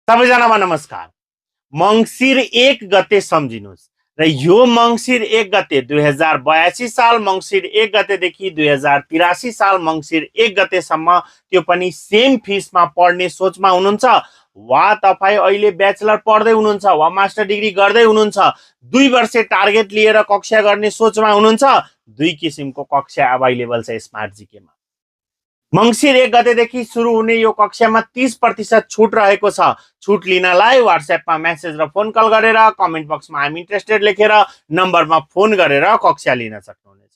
सबैजनामा नमस्कार। मङ्सिर 1 गते सम्झिनुहोस् र यो मङ्सिर 1 गते 2082 साल मङ्सिर 1 गतेदेखि 2083 साल मङ्सिर 1 गतेसम्म त्यो पनि सेम फिसमा पढ्ने सोचमा हुनुहुन्छ वा तपाईँ अहिले ब्याचलर पढ्दै हुनुहुन्छ वा मास्टर डिग्री गर्दै हुनुहुन्छ, 2 वर्ष टार्गेट लिएर कक्षा गर्ने सोचमा हुनुहुन्छ। दुई किसिमको कक्षा अभाइलेबल छ स्मार्ट जीकेमा। मङ्सिर 1 गतेदेखि सुरु हुने यो कक्षामा 30% छुट रहेको छ। छुट लिनलाई व्हाट्सएपमा मेसेज र फोन कल गरेर कमेन्ट बक्समा आइम इन्ट्रेस्टेड लेखेर नम्बरमा फोन गरेर कक्षा लिन सक्नुहुनेछ।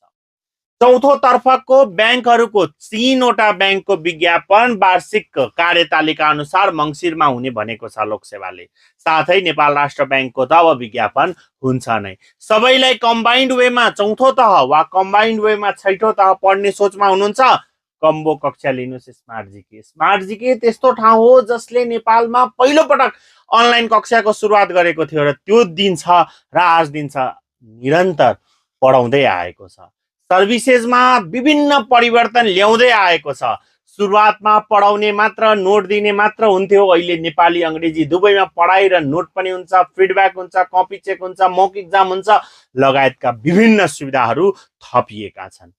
चौथो तर्फको ब्याङ्कहरूको 3वटा ब्याङ्कको विज्ञापन वार्षिक कार्यतालिका अनुसार मङ्सिरमा हुने भनेको छ लोकसेवाले। साथै नेपाल राष्ट्र ब्याङ्कको त अब विज्ञापन हुन्छ नै। सबैलाई कम्बाइन्ड वेमा चौथो तह वा कम्बाइन्ड वेमा छैठौँ तह पढ्ने सोचमा हुनुहुन्छ, कम्बो कक्षा लिनुहोस् स्मार्ट जीके। स्मार्ट जीके त्यस्तो ठाउँ हो जसले नेपालमा पहिलो पटक अनलाइन कक्षाको सुरुवात गरेको थियो र त्यो दिन छ र आज दिन छ निरन्तर पढाउँदै आएको छ। सर्भिसेसमा विभिन्न परिवर्तन ल्याउँदै आएको छ। सुरुवातमा पढाउने मात्र, नोट दिने मात्र हुन्थ्यो, अहिले नेपाली अङ्ग्रेजी दुवैमा पढाइ र नोट पनि हुन्छ, फिडब्याक हुन्छ, कपी चेक हुन्छ, मक इक्जाम हुन्छ लगायतका विभिन्न सुविधाहरू थपिएका छन्।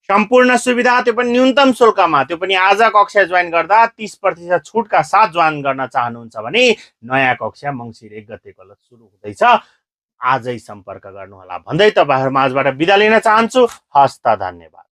सम्पूर्ण सुविधा त्यो पनि न्यूनतम शुल्कमा, त्यो पनि आज कक्षा जोइन गर्दा 30% छुटका साथ जोइन गर्न चाहनुहुन्छ भने नयाँ कक्षा मङ्सिर 1 गतेको सुरु हुँदैछ। आजै सम्पर्क गर्नुहोला भन्दै तपाईँहरू माझबाट बिदा लिन चाहन्छु। हस्त, धन्यवाद।